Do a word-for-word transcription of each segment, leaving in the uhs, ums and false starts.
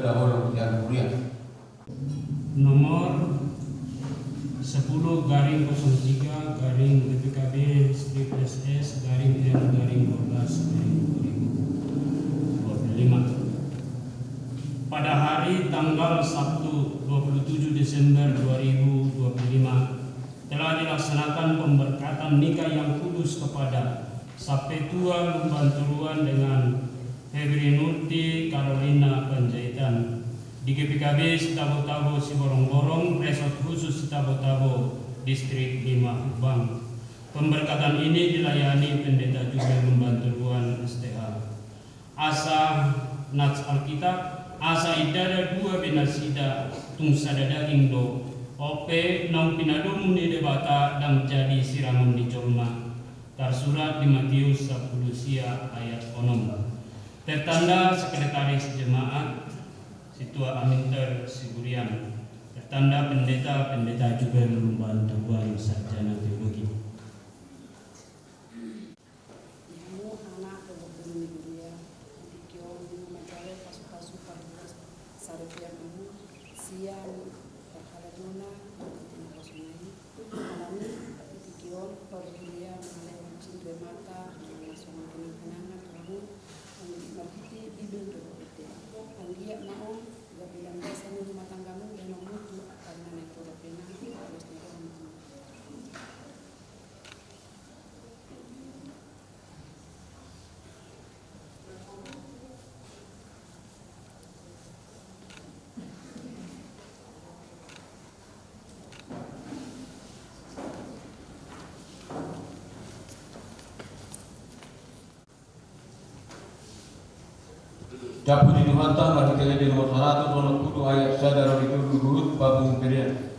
Dahulu yang mulia. Nomor sepuluh garing kosong tiga garing B P K B strip S S garing M garing dua belas garing dua ribu dua puluh lima. Pada hari tanggal Sabtu dua puluh tujuh Desember dua ribu dua puluh lima, telah dilaksanakan pemberkatan nikah yang kudus kepada Sampetua Lumban Toruan dengan Febrinurti Carolina Panjaitan di G P K B Sitabo-tabo Siborong-borong, Resort Khusus Sitabo-tabo, Distrik lima Humbang. Pemberkatan ini dilayani Pendeta Jubel Lumban Toruan, S T H. Asa nats Alkitab, asa indada dua be nasida, tung sada daging do. On pe naung pinadomu ni Debata ndang jadi sirangon ni jolma. Tarsurat di Matius sampulu sia ayat onom. Tertanda Sekretaris Jemaat, Sintua Aminter Siburian. Tertanda Pendeta, Pendeta Jubel Lumban Toruan, Sarjana Teologi. Di hamu anak dohot boru ni huria, di tingki on manjalo pasu-pasu parburas saripeon hamu sian parhalado na di tingki na kosong i. Alani i di tingki on parhuria mangalehon cinta mata na songon kenang-kenangan tu hamu, marhite Bibel dohot ite. Anggiat ma on gabe landasan ni rumah tanggamu, bahenonmu tu angka na naeng poda pe na di ulos ni rohamu. Dapot ni Tuhanta, marhite Ende nomor saratus onom pulu ayat sada ro di tolu, huhut pamungkirian.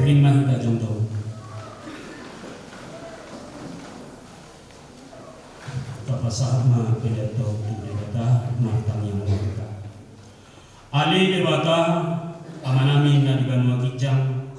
Ring ma hita jongjong. Tapasahat ma pelean tu Debata, martangiang ma hita. Ale Debata, Amanami na di banua ginjang,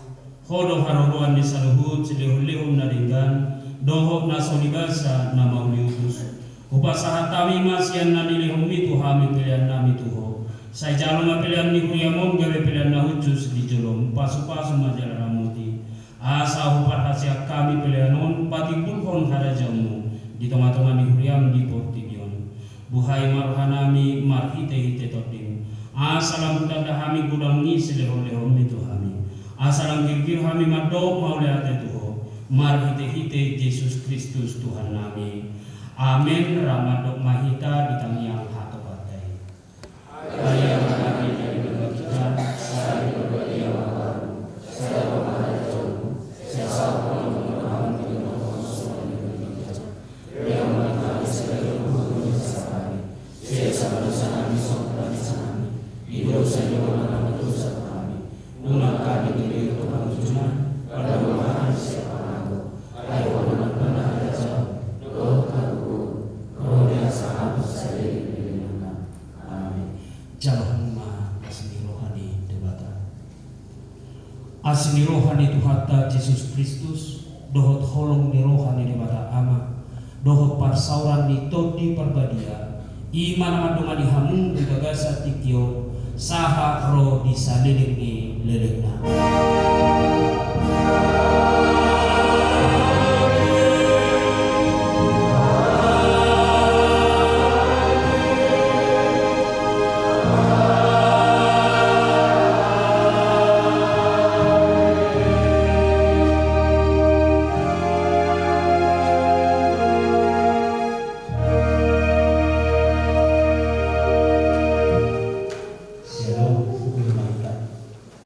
Ho do haroroan ni saluhut silehon-lehon na denggan dohot na so nibasa na mauliutus. Hupasahat hami ma sian na nilehonmi tu hami peleannami tu Ho. Sai jalo ma pelean ni huriam on gabe pelean na hushus di jolom, pasu-pasu ma jala ramoti. Asa huparhaseang hami pelean on patimbulhon harajaonmu di tonga-tonga ni huriam di portibi on. Buhai ma rohanami marhite-hite Tondim, asa lam hutanda hami godang ni silehon-lehonmi tu hami, asa lam girgir hami mandok mauliate tu Ho, marhite-hite Jesus Kristus Tuhannami. Amen. Ra mandok ma hita di tangiang hatopanta i. Ale Amanami, Asi ni roha ni Tuhanta Jesus Kristus, dohot holong ni roha ni Debata Ama, dohot parsaoran ni Tondi Parbadia, i ma na mandongani hamu di bagasan tingki on, sahat ro di saleleng ni lelengna.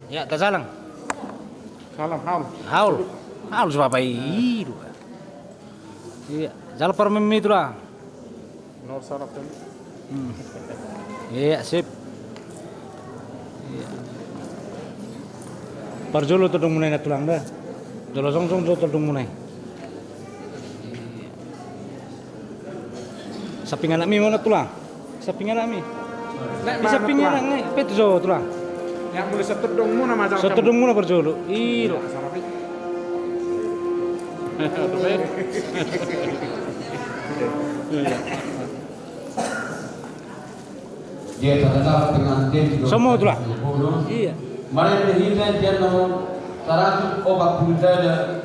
Ia, tajalang. Salam haul. Haul. Haul so bapak i do. Ia, jala parmemi tulang. Nol sarap kan? Hmm. Ia, sip. Ia. Parjolo tondongmuna i na tulang da. Jolo jongjong jo tondongmuna i. Samping anakmi ma na tulang. Samping anakmi. Di samping anakmi. Pe tu jo tulang. Ia, mulai so tondongmuna ma. So tondongmuna parjolo. Iro. Ia, tanda pengantin. Somo tulang. Ia. Mari kita dia nomor seratus opat puluh dada.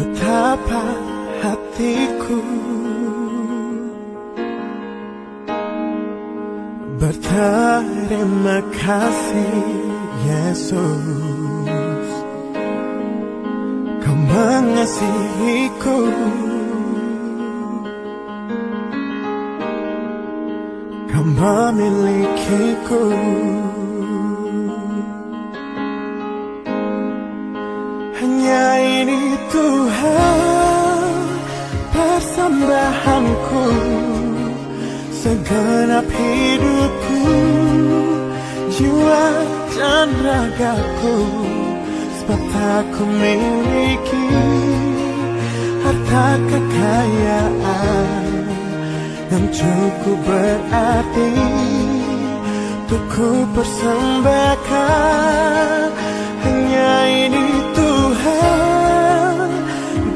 Betapa hatiku berterima kasih, Yesus, Kau mengasihiku, Kau memilikiku. Hanya ini Tuhan persembahanku, segenap hidupku, jiwa dan ragaku, sebab tak ku miliki harta kekayaan yang cukup berarti untuk ku persembahkan. Hanya ini Tuhan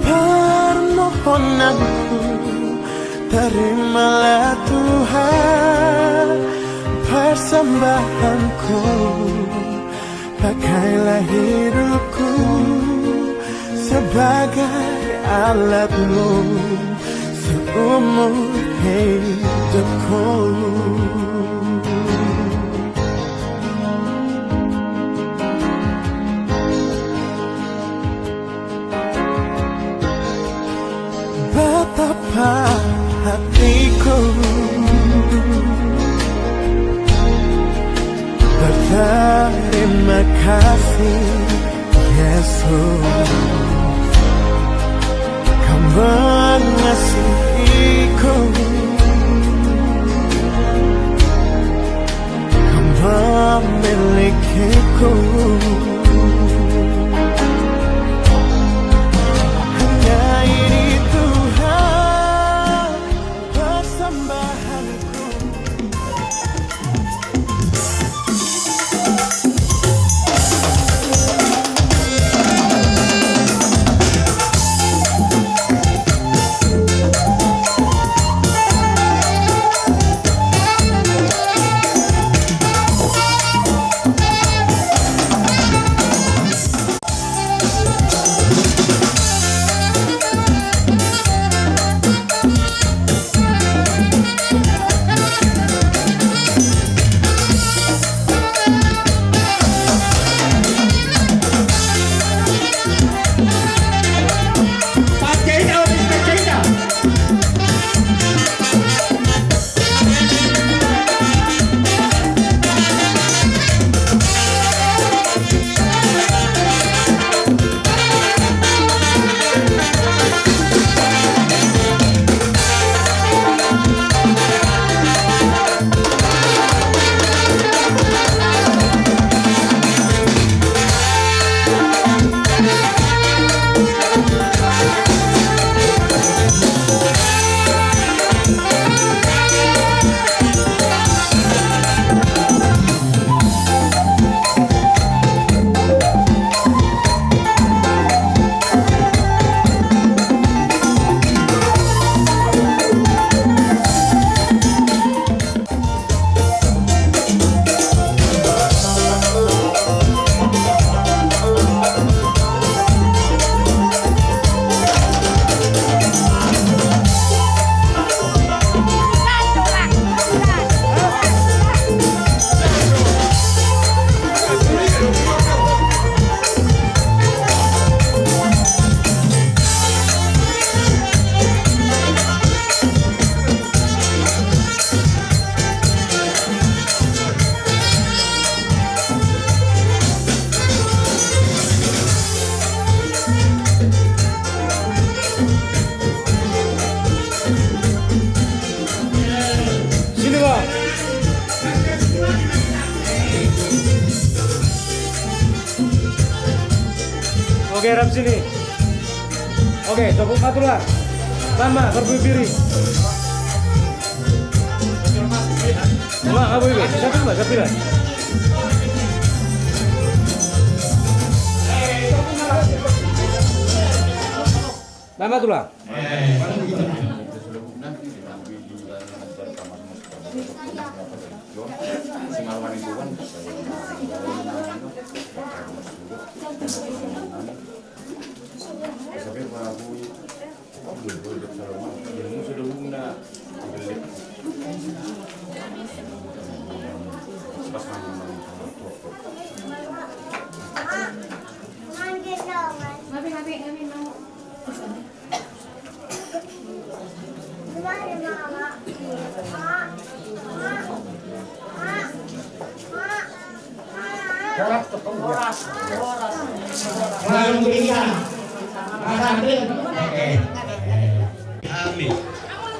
permohonanku, terimalah Tuhan persembahanku. Pakailah hidupku sebagai alat-Mu seumur hidupku. Betapa hatiku berterima kasih, Yesus, Kau mengasihiku, Kau memilikiku. Hanya ini Tuhan persembahanku. Sini, Bang. Oke, rap sini. Oke, topuk ma tulang. Tama, berbibiri. Wah, apa ini? Siapa, Mbak? Siapa, Mbak? Tama tulang. Hami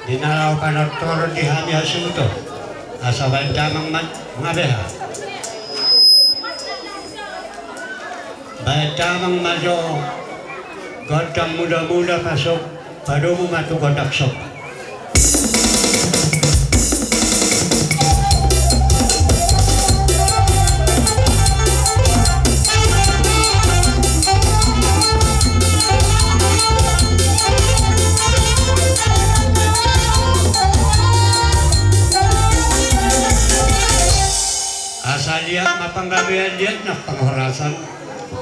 di na laho panortor di hami hasuhuton, asa baen damang ma, nga beha. Baen damang ma jo gondang muda-muda pasok, padomu ma tu gondang somba. Asa liat ma panggabean, liat ma panghorasan.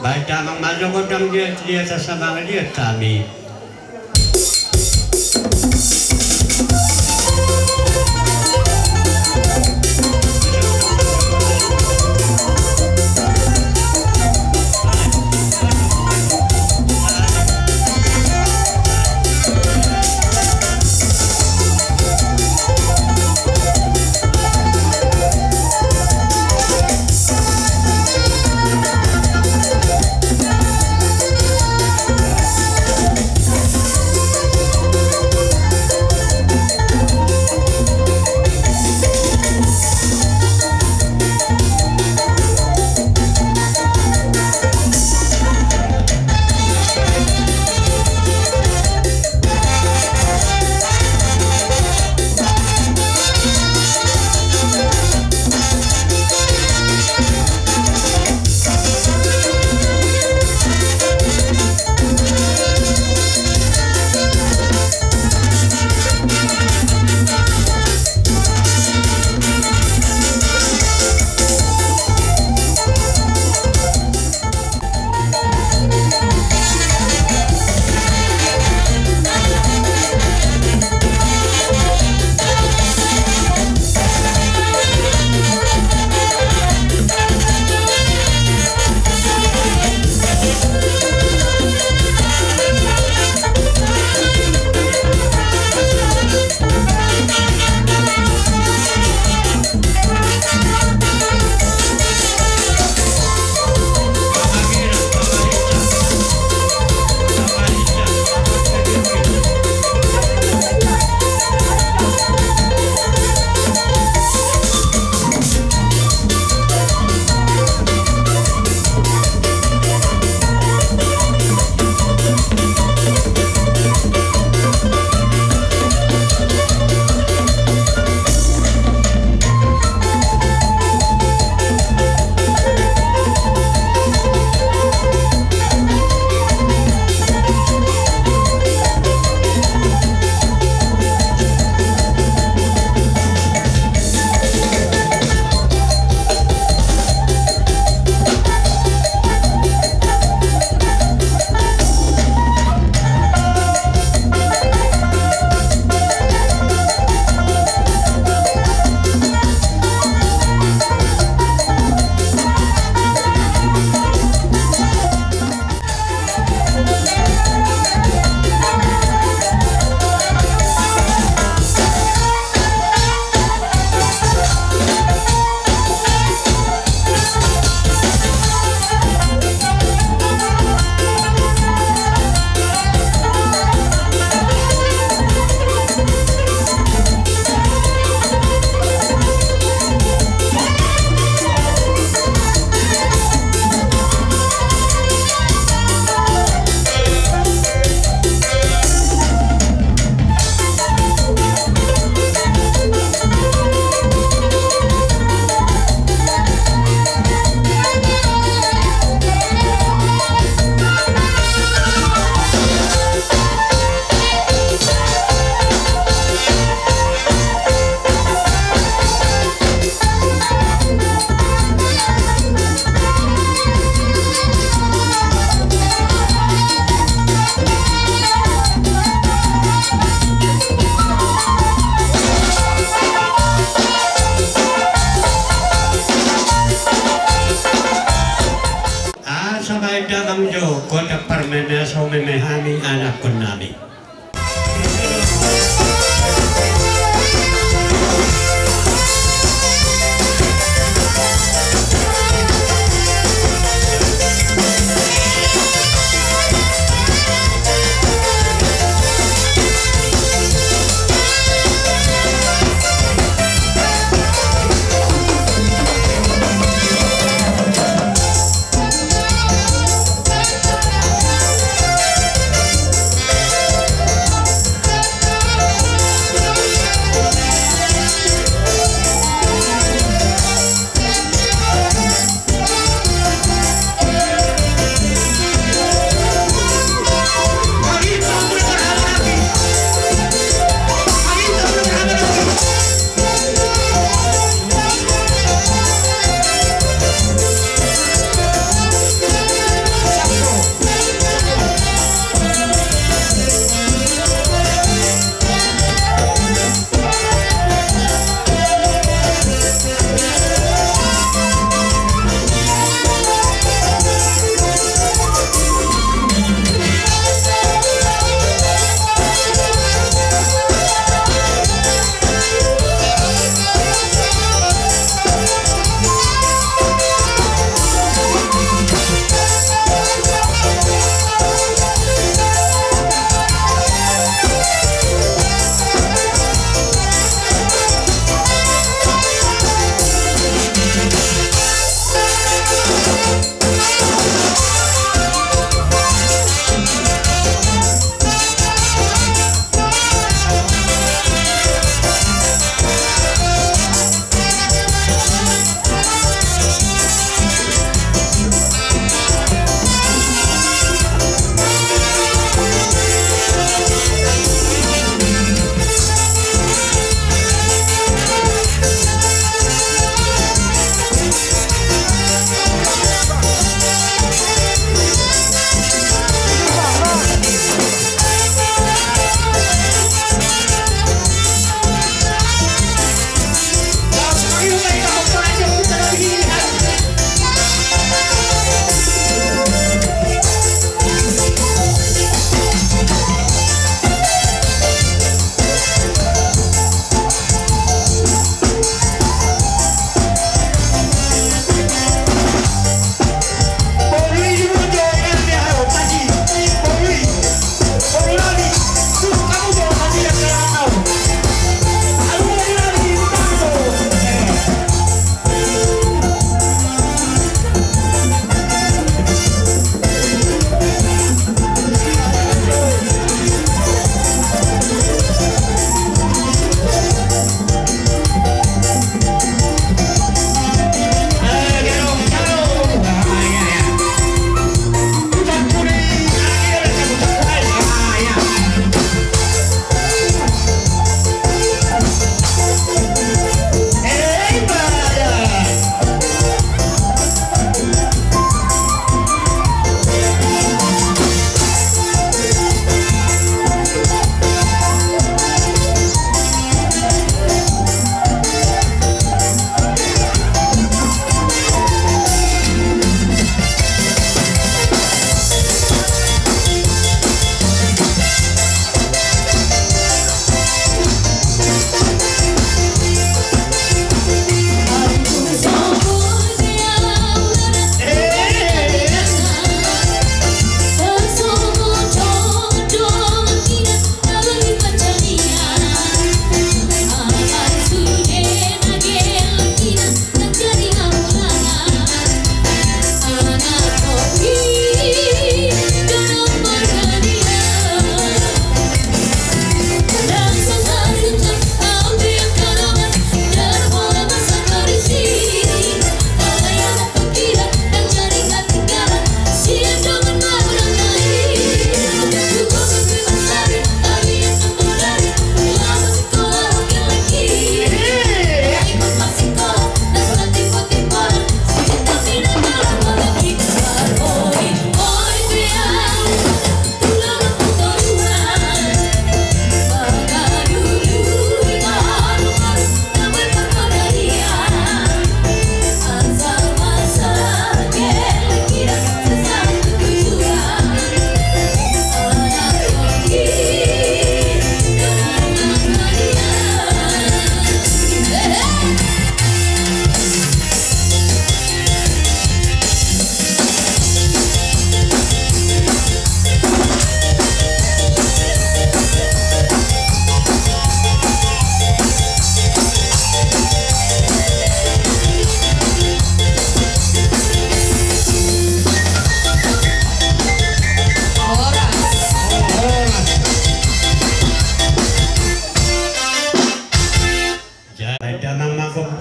Baen damang ma jo gondang liat, liat asa mangaliat hami.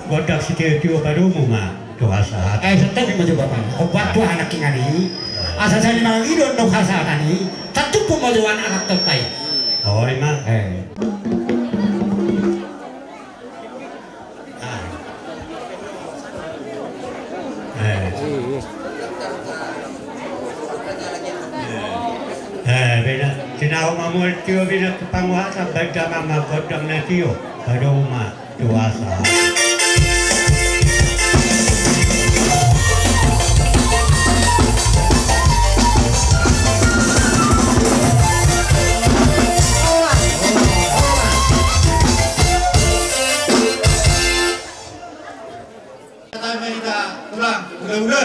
Gondang sitiotio, padomu ma tu hasahatan. Eh, santabi ma jo bapa. Obat tu anak ingan i. Asa sali mangido do hasahatan i. Tatupu ma jo anak tonta i. Oi ma. Eh. Ah. Eh. Eh, bina, tinahu ma mual tio bina tu panguhatan, baen damang ma gondang na tio. Padomu ma. Tuasa. Kata ma hita tulang, ula-ula.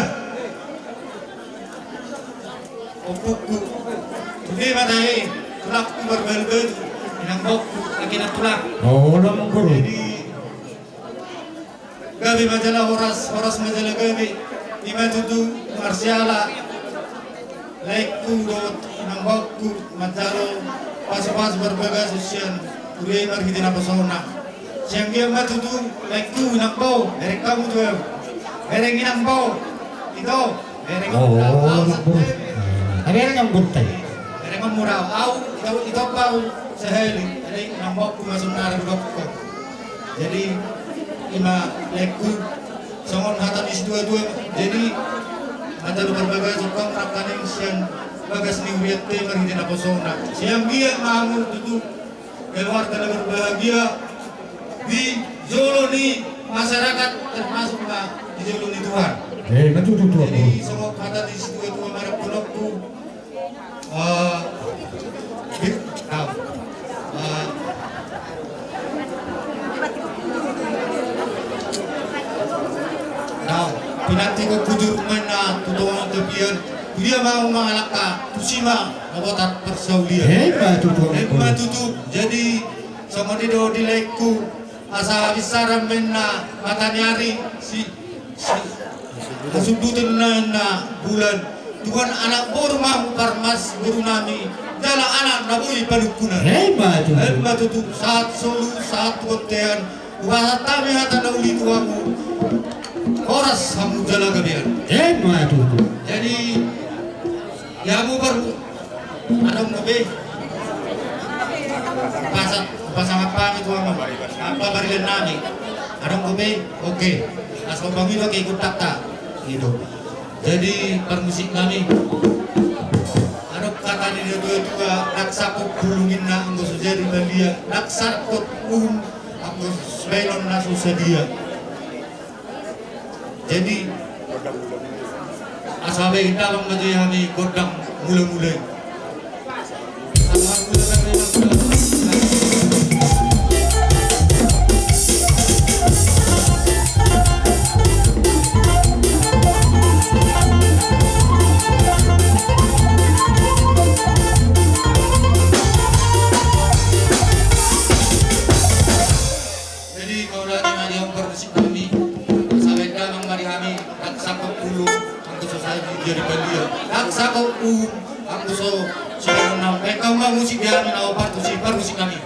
Ompungku. Sude ma tahe, tulangku, parbalu-balu, inang baoku, angka inang tulang. Oh, olo, Amang Guru. Jadi, gabe ma jala horas, horas ma jala gabe. I ma tutu, marsiala laengku dohot inang baoku manjalo pasu-pasu parbagason sian huria i marhite naposona. Sian dia ma tutu, laengku, inang bao, bereng hamu tu ahu. Bereng inang bao, ito, bereng. Oh, hamu, Amang Guru. Bereng hamu, Amang Guru. Bereng hamu, au, au, ito, ito bao sahali, jadi inang baoku ma saonari dohot ho. Jadi, i ma laengku, songon hata ni situa-tua, jadi, manjalo parbagason hamu rap nangkin sian bagas ni hurianta i marhite naposona. Sian dia ma hamu tutu, keluarga na berbahagia di jolo ni masyarakat, termasuk ma di jolo ni Tuhan. Eh, betul, betul, betul. Jadi, songon hata ni situa-tua, marap kolokku, eh, di, kau, eh, kau, pinantikhon hujur ma inna tu tonga tapian, tu dia ma ahu mangalangka, tusi ma na botar parsaulian. Eh, betul, betul. Eh, betul. Jadi, songon i do di laengku, asa binsaran ma inna mata ni ari, si, si, hasundutan ma inna bulan. Tuhan, anak boru ma hamu parmas boru nami, jala anak na boi panungkunan. Eh, betul. Eh, betul. Sahat solu, sahat tu bontean, hupasahat hami hata na uli tu hamu. Horas hamu jala gabean. Eh, betul. Jadi, ya, hamu baru Adong dope. Pasang, pasang apa itu, Amang? Apa barilan nami? Adong dope. Oke. Asa pangido ke kontakta. Gitu. Jadi, parmusik nami. Adong hata ni natua-tua, ndang sangkot bulung inna anggo so jadi balia, ndang sangkot uhum anggo so baenon na so sadia. Jadi, asa baen damang ma jo hami gondang mula-mula i. Jadi, mauliate ma di hamu parmusik nami, asa baen damang ma di hami, ndang sangkot bulung anggo so jadi balia, ndang sangkot uhum anggo so, so na, baen hamu ma musik di hami na opat tusi parmusik nami.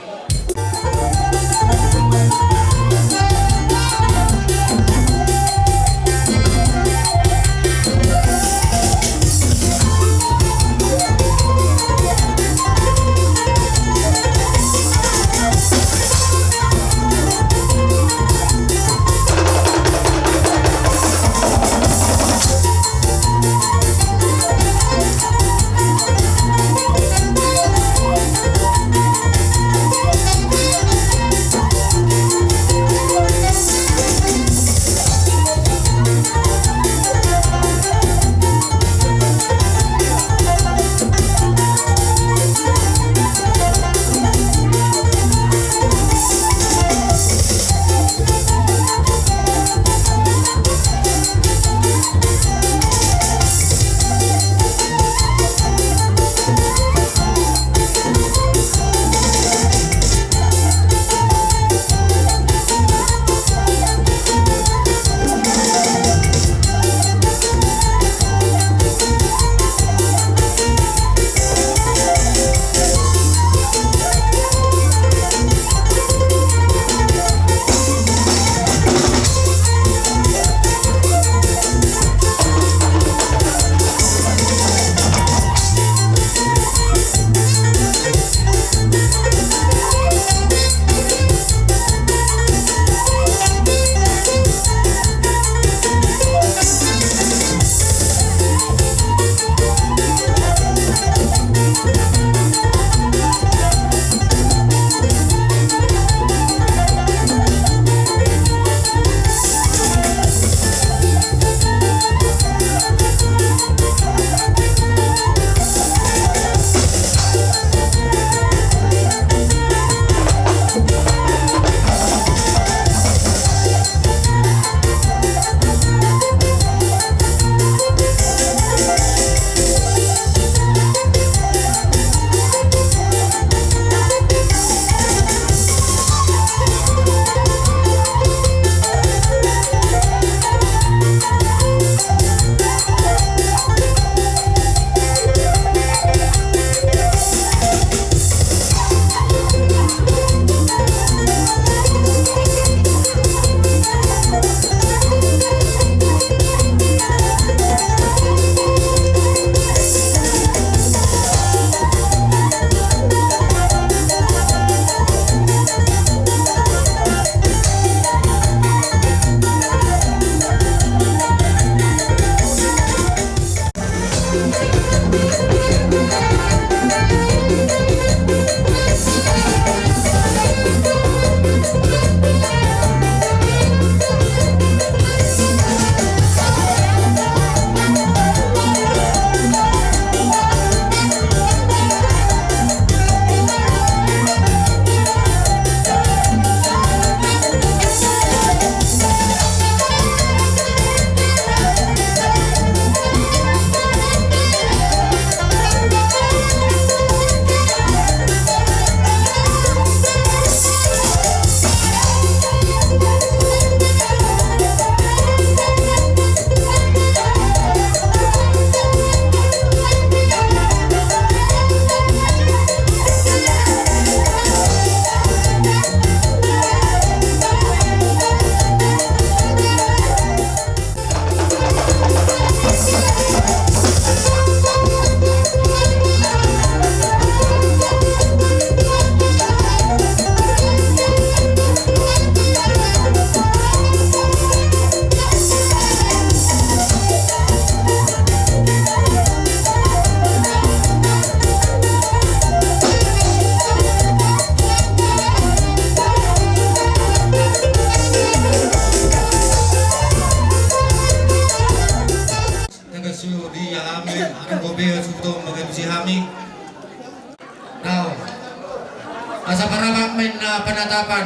Asa paramak ma inna panatapan,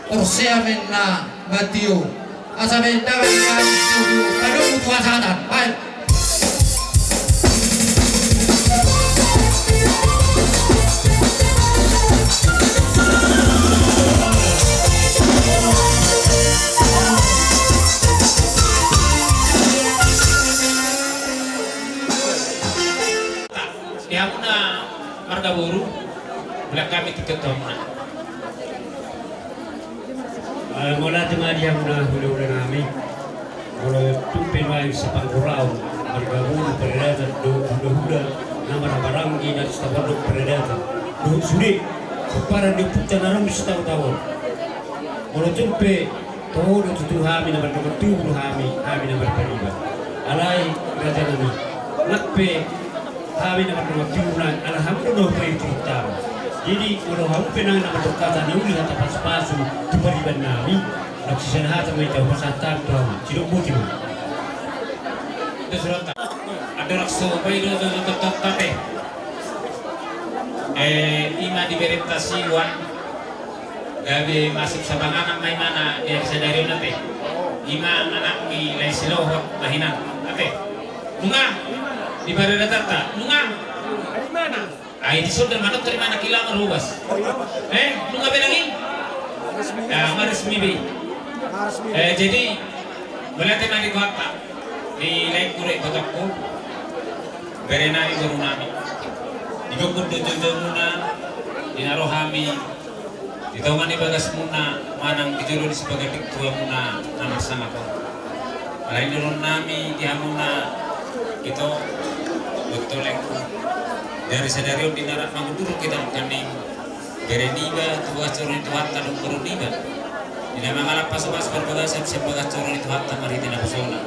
porsea ma inna batio. Asa baen damang ni amis tubu, padomu tu hasahatan. Baen. Di hamuna marga boru, mulak hami tingkos tu hamuna. Eh, mauliate ma di hamuna hulahula nami. Molo tung pe nuaeng sapanggurau, marga boru, paradatan, dohot hulahula na marhahamaranggi na sitapondok paradatan, dohot sude pomparan ni ompunta na ro sitaotao on. Molo tung pe toho do tutu hami na mardongan tubu do hami, hami na marpariban. Alai raja nami, nang pe hami na mardongan tubu nang, ala hamu do na hupaihut-ihut hami. Jadi molo hamu pe nang na mandok hata na uli, hata pasupasu tu pariban nami, nang sisada hata ma hita hupasahat hami tu hamu. Sidok boti ma. Itu surat. Andorang so pai do, do, do, do, do, tate. Eh, ima di berenta siwan. Gabe masuk sabanganan ma imana di ari sadari on ate. Ima anak ni Lae Silohot na hinan ate. Nunga di paradatatta nunga. Ai dison do manortor imana kilama ruas. Eh, nunga belang i. Ah, maresmi be. Eh, jadi mauliate ma di goarta, di laengku dohot ibotongku, bere nami, boru nami. Di gokhon do joujou muna di na ro hami di tonga ni bagas muna manang di jolo ni sipagandik tua muna na marsangap on. Alai dohonon nami di hamuna, ito, boto laengku, di ari sadari on di na rap mangundurhon hita nangkaning bere niba tu bagas joro ni Tuhanta dohot boru niba, di na mangalap pasupasu parbagason sian bagas joro ni Tuhanta marhite naposona.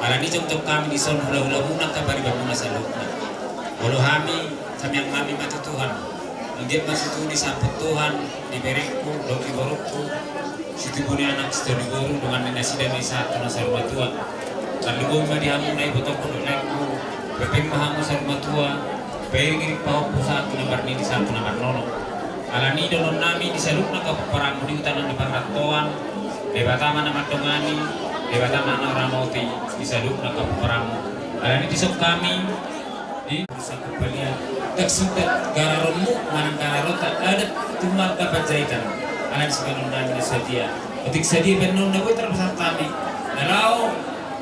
Alani i jongjong hami dison hulahula muna angka pariban muna saluhutna. Molo hami, tamiang nami ma tu Tuhan. Anggiat ma tutu disamput Tuhan di berengku dohot di borungku, situbu ni anak, sitio ni boru, dongan ni nasida ma i sahat tu na saur matua. Tarlumobi ma di hamuna ibotongku dohot laengku, pepeng ma hamu saur matua, pairing-iring pahompu sahat tu na marnini sahat tu na marnono. Alani i dohonon nami di saluhutna angka pomparanmu di huta nang di pangarantoan, Debata ma na mandongani, Debata ma na ramoti di saluhutna angka pomparanmu. Alani i dison hami di Sangkap palia, ndang sundat gararonmu manang gararonta adat tu marga Panjaitan. Alani sibahenon nami na sadia, otik sadia bahenon na boi tarpasahat hami na laho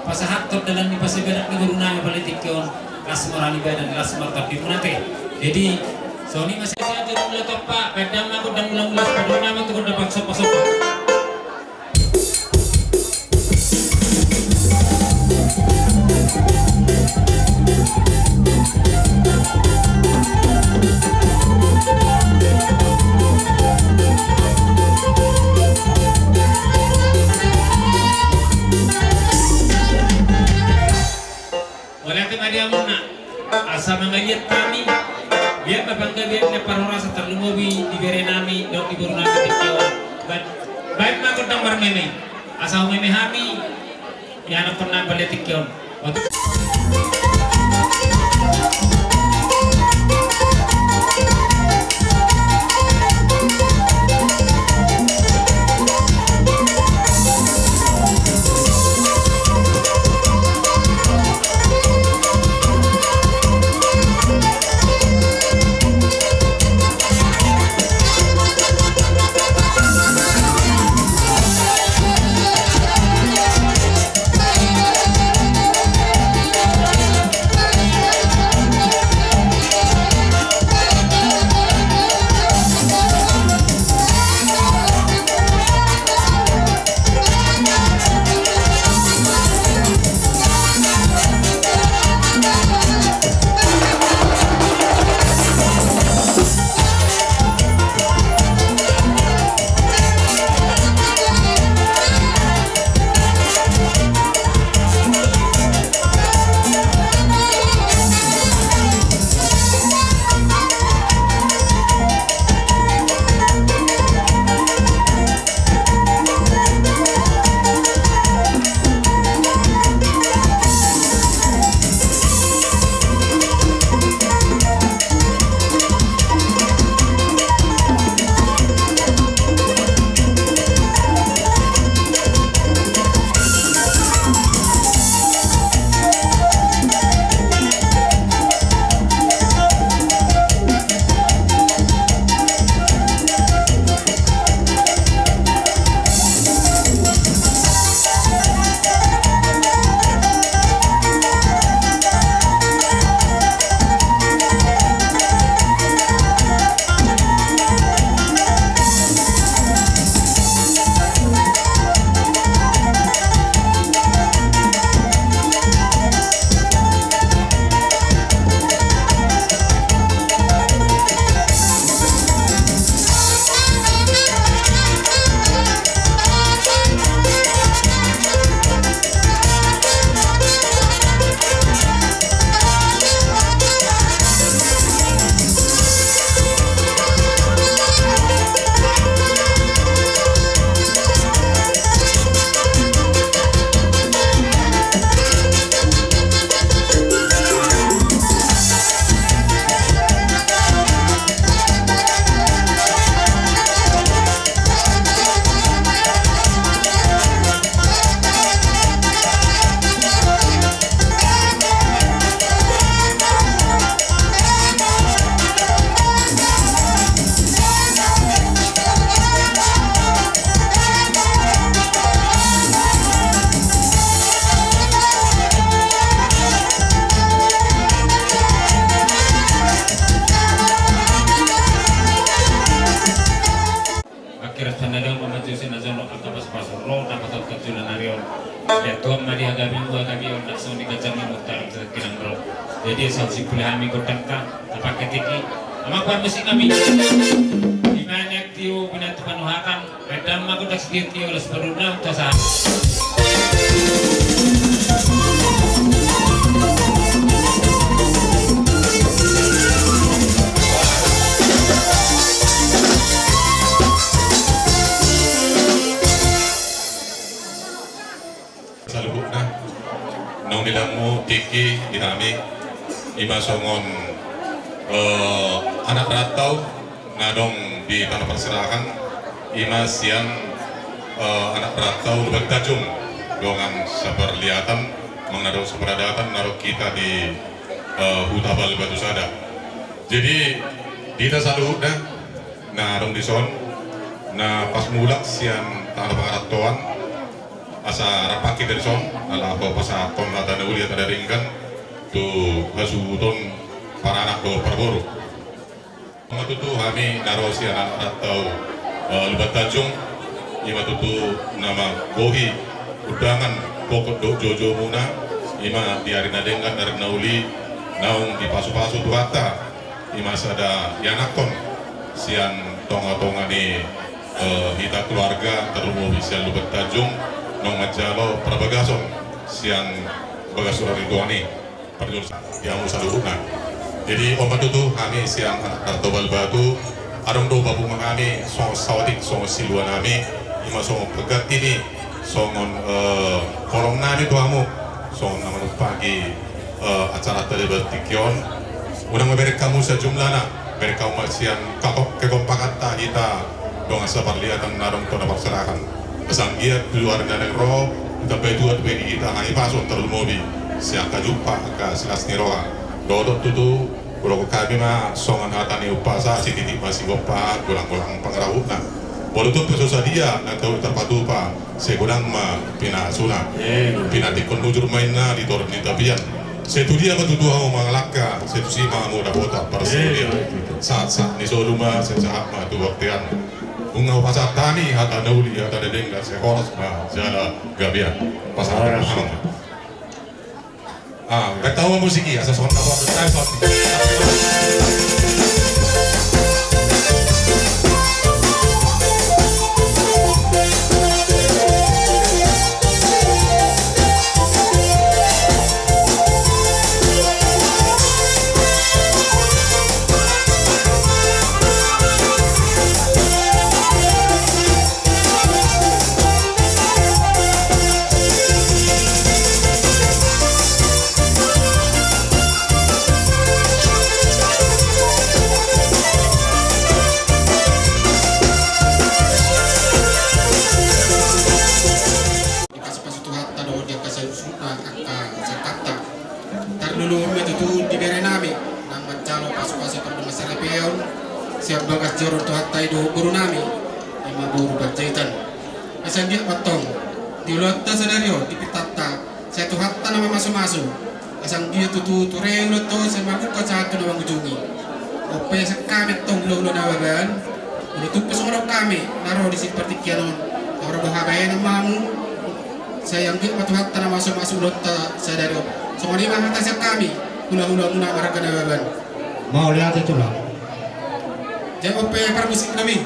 pasahathon dalan ni pasibadak ni boru nami pala tingki on. Las ma roha ni badan, las ma roha ni tondi muna ate. Jadi songon i ma sadia, jolo mula tompa, baen damang gondang mula-mula, padomu ma tu gondang parsomba-somba. Mauliate ma di hamuna. Asa mangaliat hami, baen ma panggabean na parhorasan, tarlumobi di bere nami dohot di boru nami tingki on. Baen, baen ma gondang marmeme, asa humeme hami di anakkon nami pala tingki on. Sandang ma manjou sinajono angka pasupasu ro na pasaut hajula nari on. Ia tuan ma di hagabimu hagabi on na songon i ganjang ni mutar tu kinang ro. Jadi asa husimpuli hami gondangta tapake tingki. Amang parmusik nami. Di mana tio binatu panuhatan. Baen damang ma gondang sitiotio las paruna tu asa. Saluhutna, naung nidokmu tingki di hami, ima songon, eh, anak rantau na adong di tano parserahan, ima sian, eh, anak rantau Lumban Tanjung, dongan saparliatan, manang na adong saparadatan, na adong hita di, eh, Huta Balbatu sada. Jadi, di hita saluhutna, na adong dison, na pas mulak sian tano pangarantoan, asa rap hita dison, ala pasahathon hata na uli hata na denggan, tu hasuhuton paranak dohot parboru. Ima tutu hami na ro sian anak rantau, eh, Lumban Tanjung, ima tutu na mambohi undangan pokok dohot joujou muna, ima di ari na denggan, ari na uli, naung dipasupasu Tuhanta, ima sada ianakhon sian tongatonga ni, eh, hita keluarga, tarlumobi sian Lumban Tanjung, naung manjalo parbagason sian bagas roha ni Tuhan i. Parjolo di hamu saluhutna. Jadi on ma tutu hami sian anak rantau Balbatu, adong do papungu hami songon saotik, songon silua nami, ima songon pengganti ni, songon, eh, holong nami tu hamu, songon na manumpahi, eh, acaranta di tingki on. Unang ma bereng hamu sajumlahna, bereng hamu ma sian kako-, kekompakanta hita dongan saparliatan na adong tano parserahan. Asa anggiat tu ari na naeng ro, ditambai Tuhan pe di hita hahipason, tarlumobi sian angka jumpa, angka silas ni roha. Dohot tutu, hudokhon hami ma songon hata ni umpasa, sititi ma sigompa, golanggolang pangarahutna. Molo tung pe so sadia na tolu tarpatupa, sai godang ma pinasuna. Pinantikhon mujur ma inna di toru ni tapian. Sai tu dia ma tutu hamu mangalangka, sai tusi ma hamu dapotan parsaoran. Sahatsahat ni solu ma, sai sahat ma tu bontean. Nunga hupasahat hami hata na uli, hata na denggan, sai horas ma jala gabe. Pasahat ma. Ah, baen hamu musik i, asa songon na pasahat. Dipasupasu Tuhanta dohot di angka saluhutna angka sangkapta. Tarlumobi ma tutu di bere nami, naung manjalo pasupasu pardongansaripeon, sian bagas joro ni Tuhanta i dohot boru nami, ima boru Panjaitan. Asa anggiat ma tong, di ulaonta sadari on, di pitanta, sai Tuhanta na mamasumasu. Asa anggiat tutu ture ulaonta on, sai mamungka sahat tu na mangujungi. On pe sian hami tong hulahula Nababan, molo tung pe songon on hami na ro di si partingkian on, ro do habaenon ma hamu. Sai anggiat ma Tuhanta na mamasumasu ulaonta sadari on. Songon i ma hata sian hami hulahula muna marga Nababan. Mauliate tulang. Jabo pe parmusik nami.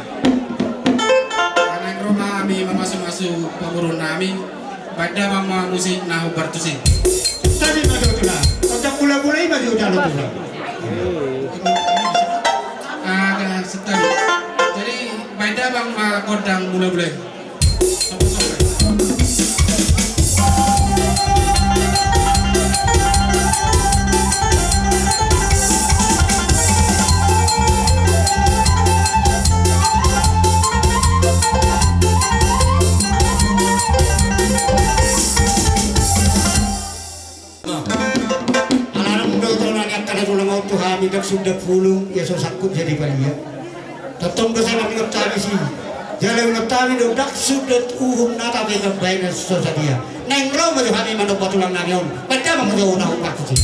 Naeng ro ma hami mamasumasu pamoruon nami. Baen damang ma musik na hombar tusi. Tadi ma jo tulang. Otak bola-bola i ma jo jalo tulang. Ah, kena setan. Jadi baen damang ma gondang mula-mula i. Ala adong do tona ni angka na tulang on tu hami, ndang suda pulu ia so sangkut jadi palia. Tongtong do sai mamingot hami si. Jala ingot hami do ndang suda uhum na tape mambaen na so sadia. Naeng ro ma jo hami manomba tulang nami on. Baen damang ma jo na hombar tusi.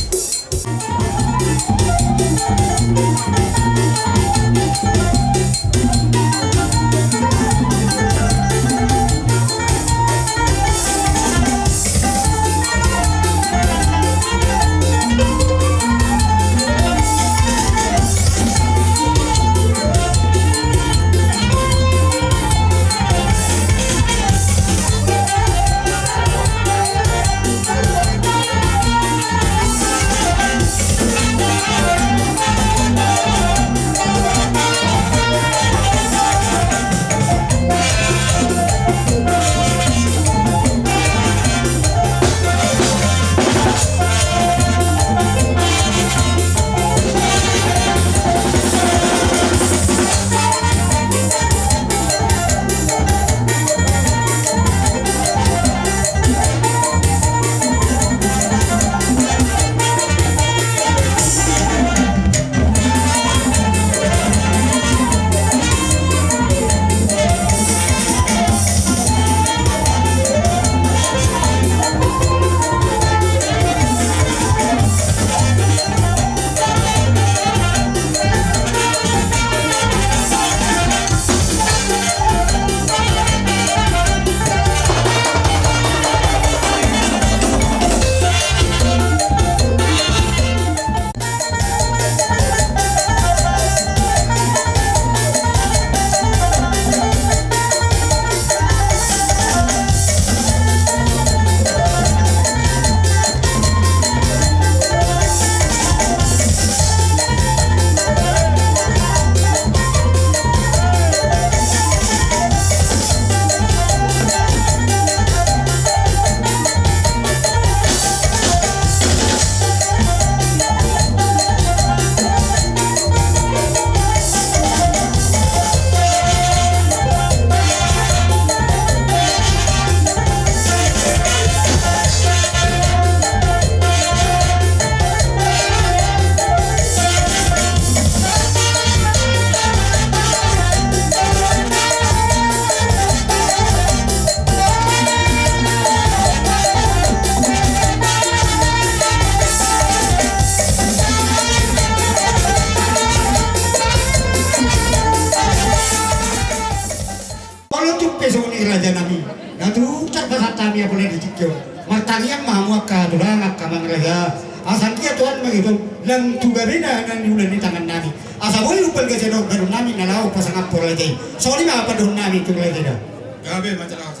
Tangiang ma hamu angka tulang, angka amang raja. Asa anggiat Tuhan mangido, ndang tu gabena na niula ni tangannami. Asa boi umbal gaja dohot badanonnami na laho pasangaphon raja i. Songon i ma pandohannami tu raja i da. Gabe ma, Cak Laos.